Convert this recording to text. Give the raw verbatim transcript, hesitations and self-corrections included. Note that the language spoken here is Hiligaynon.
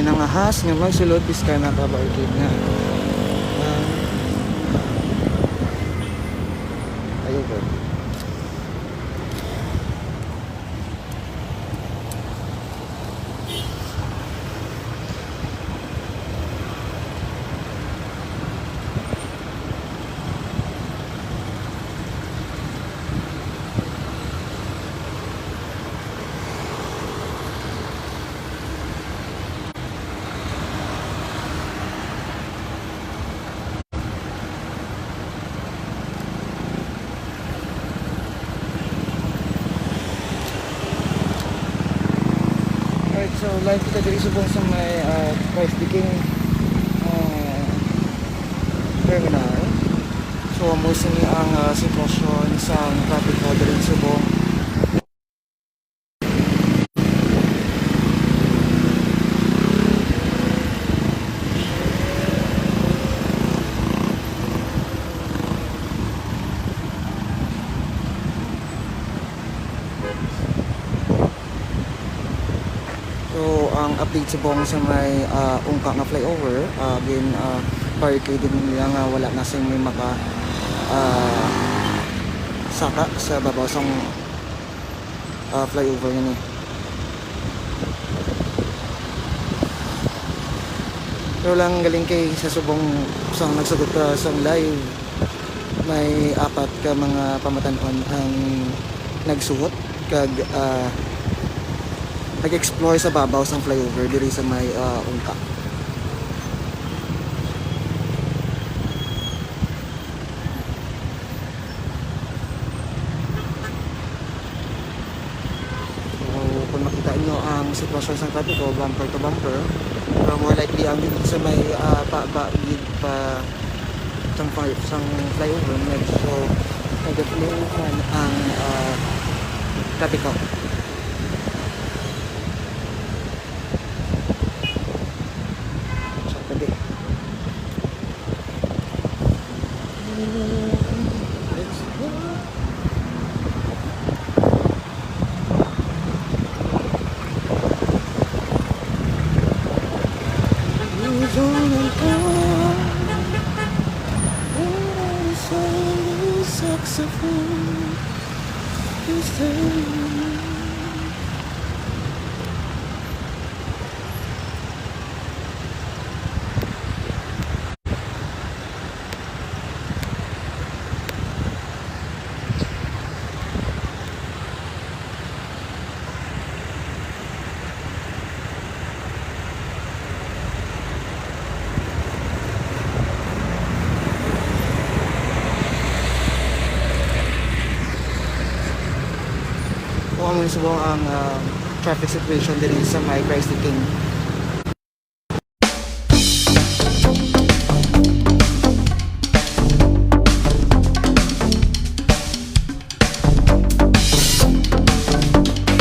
nangahas nga magsulod, bisan naka-barricade na. Ah, ayaw ba? Alright, so live kita diri subong sa may, ah, Christ the King, ah, terminal. So, amo sini ang, ah, sitwasyon sa traffic diri subong. So, ang update subong sa may, ah, Ungka nga flyover, ah, gin, ah, barricade nila nga wala na sing may maka, ah, saka sa babaw sang, ah, flyover ini. Pero lang galing kay sa subong sang nagsugot ka sang live, may apat ka mga pamatan-on ang nagsuhot kag, ah, nag-explore sa babaw sang flyover diri sa may, ah, Ungka. So, kung makita nyo ang sitwasyon sa trapiko, bumper to bumper, pero more likely ang dito sa may, ah, pa, pa, gid pa sang fly-, sang flyover, medyo nag-flow man ang, ah, trapiko. So, pwede. Kung ano subong ang, ah, traffic situation diri sa may Christ the King.